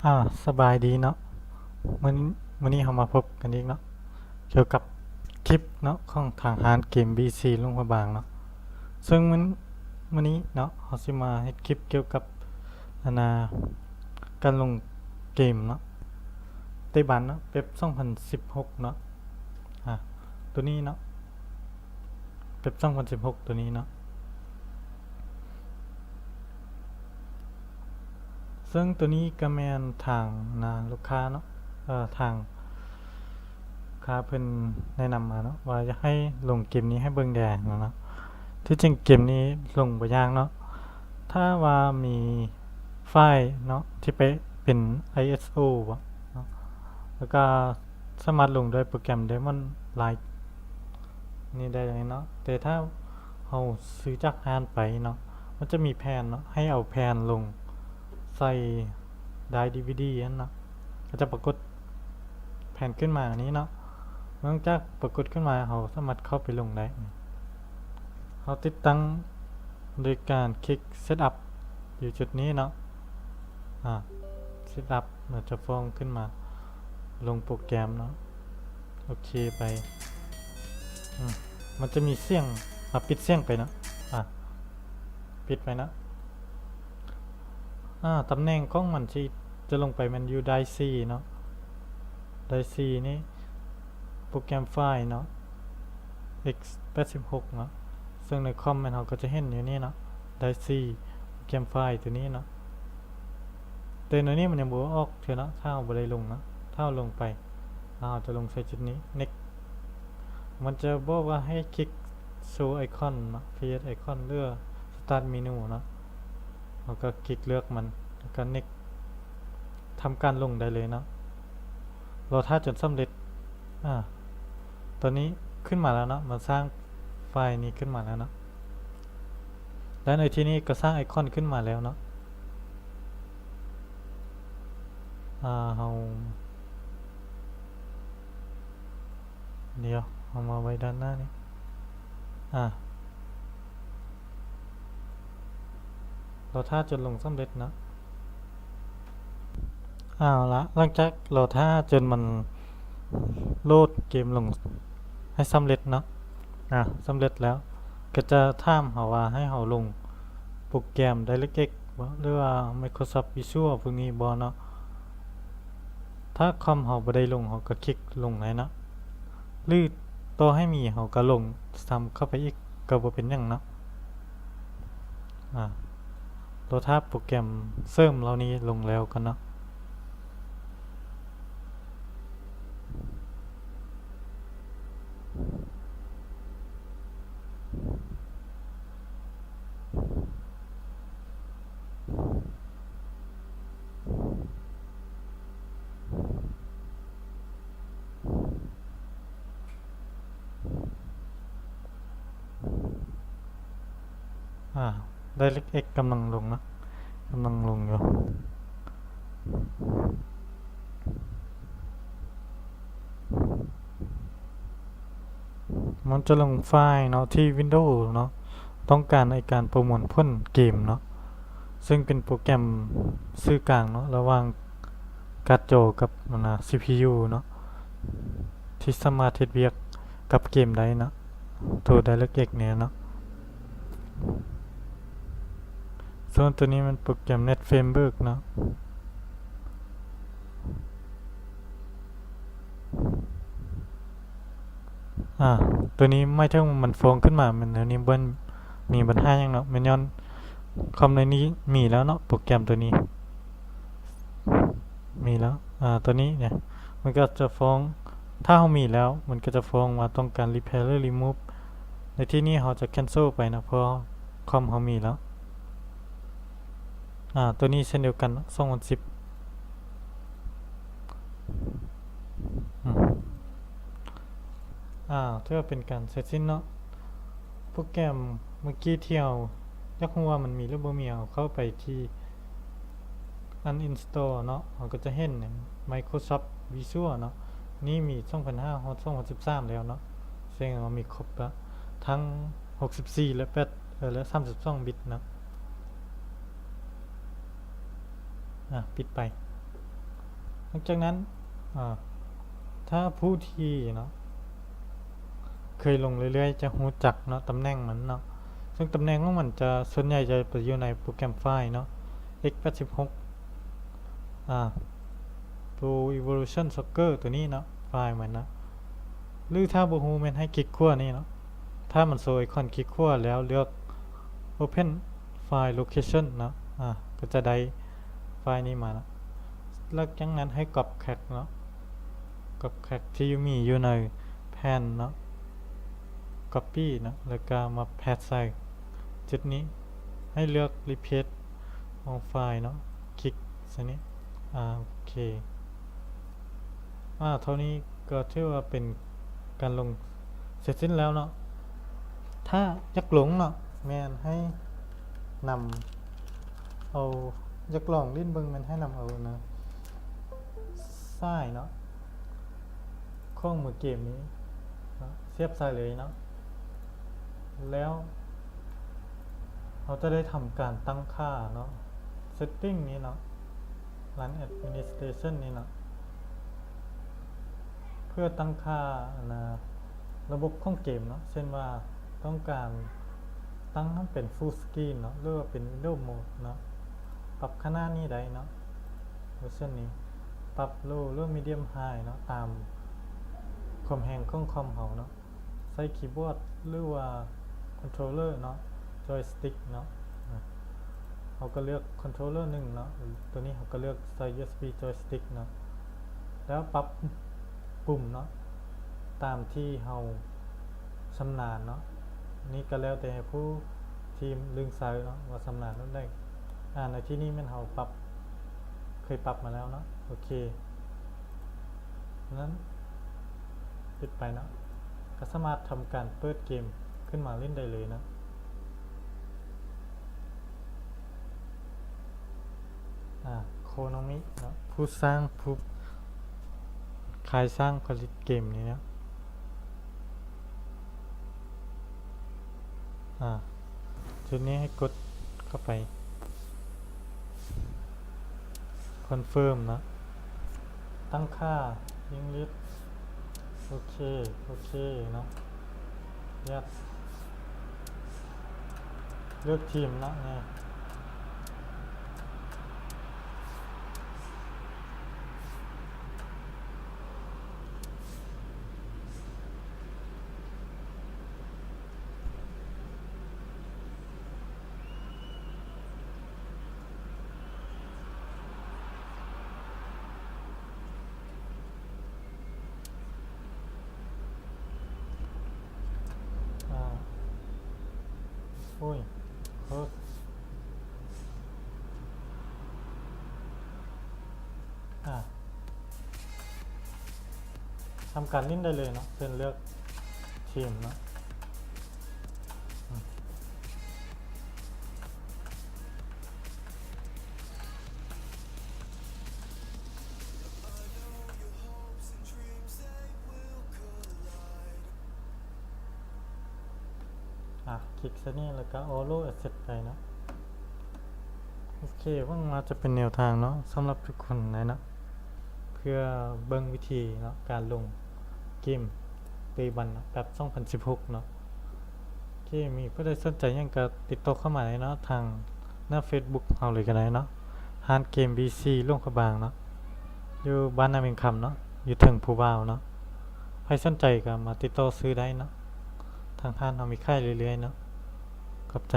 ອາ ສະບາຍດີເນາະ ມື້ ມື້ນີ້ເຮົາມາພົບກັນອີກເນາະ ກ່ຽວກັບຄລິບເນາະ ຂອງທາງຮ້ານເກມ ບີຊີ ຫຼວງພະບາງເນາະ. ເຊິ່ງມື້ ມື້ນີ້ເນາະ ເຮົາຊິມາເຮັດຄລິບກ່ຽວກັບ ອັນນ່າ ການລົງເກມເນາະ ເຕະບານເນາະ ເປັບ ສອງພັນສິບຫົກເນາະ. ອາ ໂຕນີ້ເນາະ ເປັບ ສອງພັນສິບຫົກ ໂຕນີ້ເນາະ. ເຊິ່ງໂຕນີ້ກະແມ່ນທາງ ນາ ລູກຄ້າເນາະ ເອີ ທາງລູກຄ້າເພິ່ນແນະນຳມາເນາະ ວ່າຢາກໃຫ້ລົງເກມນີ້ໃຫ້ເບິ່ງແດ່ເນາະ. ທີ່ຈິງເກມນີ້ລົງບໍ່ຍາກເນາະ ຖ້າວ່າມີໄຟລ໌ເນາະ ທີ່ໄປເປັນ ໄອເອສໂອ ເນາະ ແລ້ວກະສາມາດລົງດ້ວຍໂປຣແກຣມ Diamond Light ນີ້ໄດ້ເລີຍເນາະ. ແຕ່ຖ້າເຮົາຊື້ຈາກຮ້ານໄປເນາະ ມັນຈະມີແຜ່ນເນາະ ໃຫ້ເອົາແຜ່ນລົງໃສ່ໄດຣຟ໌ ດີວີດີ ຫັ້ນເນາະ ກໍຈະປາກົດແຜ່ນຂຶ້ນມານີ້ເນາະ. ຫຼັງຈາກປາກົດຂຶ້ນມາ ເຮົາສາມາດເຂົ້າໄປລົງໄດ້. ເຮົາຕິດຕັ້ງໂດຍການຄລິກ Setup ຢູ່ຈຸດນີ້ເນາະ. ອາ Setup ມັນຈະຟ້ອງຂຶ້ນມາ ລົງໂປຣແກຣມເນາະ. ໂອເຄໄປ. ອືມ ມັນຈະມີສຽງ ອາ ປິດສຽງໄປເນາະ. ອາ ປິດໄປເນາະ. ອາ ຕຳແໜ່ງຂອງມັນທີ່ຈະລົງໄປແມ່ນຢູ່ໄດຣຟ໌ ສີ່ ເນາະ. ໄດຣຟ໌ ສີ່ ນີ້ ໂປຣແກຣມໄຟລ໌ເນາະ ເອັກແປດສິບຫົກ ເນາະ. ເຊິ່ງໃນຄອມແມ່ນເຮົາກໍຈະເຫັນຢູ່ນີ້ເນາະ ໄດຣຟ໌ ສີ່ ໂປຣແກຣມໄຟລ໌ຕົວນີ້ເນາະ. ແຕ່ໃນນີ້ມັນຍັງບໍ່ອອກເທື່ອເນາະ ຖ້າເຮົາບໍ່ໄດ້ລົງເນາະ. ຖ້າເຮົາລົງໄປ ເຮົາຈະລົງໃສ່ຈຸດນີ້ Next ມັນຈະບອກວ່າໃຫ້ຄລິກ Show Icon ເນາະ Create Icon ຫຼື Start Menu ເນາະ. ເຮົາກໍຄລິກເລືອກມັນ ແລ້ວກໍ Next ທຳການລົງໄດ້ເລີຍເນາະ. ລໍຖ້າຈົນສຳເລັດ. ອາ ຕອນນີ້ຂຶ້ນມາແລ້ວເນາະ ມັນສ້າງໄຟລ໌ນີ້ຂຶ້ນມາແລ້ວເນາະ. ແລະ ໃນທີ່ນີ້ກໍສ້າງໄອຄອນຂຶ້ນມາແລ້ວເນາະ. ອາ ເຮົາ ດຽວ ເຮົາມາໄວ້ດ້ານໜ້ານີ້. ອາ ລໍຖ້າຈົນລົງສຳເລັດເນາະ. ເອົາລະ ຫຼັງຈາກລໍຖ້າຈົນມັນໂຫຼດເກມລົງໃຫ້ສຳເລັດເນາະ. ອາ ສຳເລັດແລ້ວ ກໍຈະຖາມເຮົາວ່າໃຫ້ເຮົາລົງໂປຣແກຣມ DirectX ບໍ ຫຼືວ່າ Microsoft Visual ພວກນີ້ບໍເນາະ. ຖ້າຄອມເຮົາບໍ່ໄດ້ລົງ ເຮົາກໍຄລິກລົງໄດ້ເນາະ ຫຼືຕໍ່ໃຫ້ມີເຮົາກໍລົງຊ້ຳເຂົ້າໄປອີກກໍບໍ່ເປັນຫຍັງເນາະ. ອາ ລໍຖ້າໂປຣແກຣມເສີມເຫຼົ່ານີ້ລົງແລ້ວກ່ອນເນາະ. ອາ DirectX ກຳລັງລົງເນາະ ກຳລັງລົງຢູ່. ມັນຈະລົງໄຟລ໌ເນາະ ທີ່ Windows ເນາະ ຕ້ອງການໃນການປະມວນຜົນເກມເນາະ ເຊິ່ງເປັນໂປຣແກຣມສື່ກາງເນາະ ລະຫວ່າງກາດຈໍກັບ ອັນນ່າ ຊີພີຢູ ເນາະ ທີ່ສາມາດເຮັດວຽກກັບເກມໄດ້ເນາະ ໂຕ DirectX ນີ້ເນາະ. ສ່ວນໂຕນີ້ມັນໂປຣແກຣມ Net Framework ເນາະ. ອາ ໂຕນີ້ໝາຍເຖິງມັນຟອງຂຶ້ນມາ ມັນ ໂຕນີ້ບໍ່ມີບັນຫາຫຍັງເນາະ ແມ່ນຍ້ອນຄອມໃນນີ້ມີແລ້ວເນາະ ໂປຣແກຣມໂຕນີ້ມີແລ້ວ. ອາ ໂຕນີ້ເນຍ ມັນກໍຈະຟ້ອງ ຖ້າເຮົາມີແລ້ວ ມັນກໍຈະຟ້ອງວ່າຕ້ອງການ Repair ຫຼື Remove. ໃນທີ່ນີ້ເຮົາຈະ Cancel ໄປເນາະ ເພາະຄອມເຮົາມີແລ້ວ. ອາ ໂຕນີ້ເຊັ່ນດຽວກັນເນາະ ສອງພັນສິບ. ອາ ອາ ຖືວ່າເປັນການເສັດສິ້ນເນາະ ໂປຣແກຣມເມື່ອກີ້ທີ່ເຮົາຢາກຮູ້ວ່າມັນມີຫຼືບໍ່ມີ ເຮົາເຂົ້າໄປທີ່ Uninstall ເນາະ ເຮົາກໍຈະເຫັນ Microsoft Visual ເນາະ ນີ້ມີ ສອງພັນຫ້າ ຮອດ ສອງພັນສິບສາມ ແລ້ວເນາະ ເຊິ່ງເຮົາມີຄົບລະ ທັງ ຫົກສິບສີ່ ແລະ ແປດ ເອີ ແລະ ສາມສິບສອງບິດເນາະ. ອາ ປິດໄປ. ຫຼັງຈາກນັ້ນ ອາ ຖ້າຜູ້ທີ່ເນາະ ເຄີຍລົງເລື້ອຍໆ ຈະຮູ້ຈັກເນາະ ຕຳແໜ່ງມັນເນາະ ເຊິ່ງຕຳແໜ່ງຂອງມັນຈະ ສ່ວນໃຫຍ່ຈະໄປຢູ່ໃນໂປຣແກຣມໄຟລ໌ເນາະ ເອັກແປດສິບຫົກ ອາ Pro Evolution Soccer ຕົວນີ້ເນາະ ໄຟລ໌ມັນເນາະ ຫຼືຖ້າບໍ່ຮູ້ແມ່ນໃຫ້ຄລິກຂວານີ້ເນາະ ຖ້າມັນໂຊໄອຄອນ ຄລິກຂວາແລ້ວເລືອກ Open File Location ເນາະ ອາ ກໍຈະໄດ້ໄຟລ໌ນີ້ມາເນາະ ຫຼັງຈາກນັ້ນໃຫ້ກັອບແທຣັກເນາະ ກັອບແທຣັກທີ່ມີຢູ່ໃນແຜ່ນເນາະ ກັອບປີ້ເນາະ ແລ້ວກໍມາແພສໃສ່ຈຸດນີ້ ໃຫ້ເລືອກ Replace All File ເນາະ ຄລິກໃສ່ນີ້ ອາ ໂອເຄ ອາ ເທົ່ານີ້ກໍຖືວ່າເປັນການລົງເສັດສິ້ນແລ້ວເນາະ ຖ້າຢາກລົງເນາະ ແມ່ນໃຫ້ນຳເອົາ ຢາກລອງຫຼິ້ນເບິ່ງ ແມ່ນໃຫ້ນຳເອົານະ ສາຍເນາະ ຂອງມືເກມນີ້ເນາະ ສຽບໃສ່ເລີຍເນາະ ແລ້ວເຮົາຈະໄດ້ທຳການຕັ້ງຄ່າເນາະ Setting ນີ້ເນາະ Run Administration ນີ້ເນາະ ເພື່ອຕັ້ງຄ່າ ອັນນາ ລະບົບຂອງເກມເນາະ ເຊັ່ນວ່າຕ້ອງການຕັ້ງໃຫ້ເປັນ Full Screen ເນາະ ຫຼືວ່າເປັນ Windows Mode ເນາະ ປັບຂະໜາດນີ້ໄດ້ເນາະ ເວີຊັນນີ້ ປັບ Low ຫຼື Medium High ເນາະ ຕາມຄວາມແຮງຂອງຄອມເຮົາເນາະ ໃຊ້ຄີບອດ ຫຼືວ່າຄອນໂທລເລີເນາະ ຈອຍສະຕິກເນາະ ອາ ເຮົາກໍເລືອກຄອນໂທລເລີໜຶ່ງເນາະ ຕົວນີ້ເຮົາກໍເລືອກໃຊ້ ຢູເອັສບີ ຈອຍສະຕິກເນາະ ແລ້ວປັບປຸ່ມເນາະ ຕາມທີ່ເຮົາຊຳນານເນາະ ນີ້ກໍແລ້ວແຕ່ຜູ້ທີ່ລຶ້ງໃຊ້ເນາະ ວ່າຊຳນານແບບໃດ ອາ ໃນທີ່ນີ້ແມ່ນເຮົາປັບ ເຄີຍປັບມາແລ້ວເນາະ ໂອເຄ ນັ້ນ ປິດໄປເນາະ ກໍສາມາດທຳການເປີດເກມຂຶ້ນມາຫຼິ້ນໄດ້ເລີຍເນາະ ອາ ໂຄໂນມິເນາະ ຜູ້ສ້າງ ຜູ້ຂາຍສ້າງຜະລິດເກມນີ້ເນາະ ອາ ຈຸດນີ້ໃຫ້ກົດເຂົ້າໄປ Confirm ເນາະ ຕັ້ງຄ່າ English ໂອເຄ ໂອເຄເນາະ Yes ເລືອກທີມເນາະ ນີ້ ອາ ໂອ້ຍ ໂຄດ ອາ ທຳການຫຼິ້ນໄດ້ເລີຍເນາະ ເຊິ່ງເລືອກທີມເນາະ ອາ ອາ ຄລິກໃສ່ນີ້ ແລ້ວກໍ Allow Access ໄປເນາະ ໂອເຄ ຫວັງວ່າຈະເປັນແນວທາງເນາະ ສຳລັບທຸກຄົນໄດ້ເນາະ ເພື່ອເບິ່ງວິທີເນາະ ການລົງເກມ Day One ເນາະ ແບບສອງພັນສິບຫົກເນາະ ໂອເຄ ມີຜູ້ໃດສົນໃຈຫຍັງກໍຕິດຕໍ່ເຂົ້າມາໄດ້ເນາະ ທາງໜ້າ Facebook ເຮົາເລີຍກໍໄດ້ເນາະ ຮ້ານເກມ ບີ ຊີ ຫຼວງພະບາງເນາະ ຢູ່ບ້ານນາເວັງຄຳເນາະ ຢູ່ເທິງພູວາວເນາະ ໃຜສົນໃຈກໍມາຕິດຕໍ່ຊື້ໄດ້ເນາະ ທາງຮ້ານເຮົາມີຂາຍເລື້ອຍໆເນາະ ຂອບໃຈ.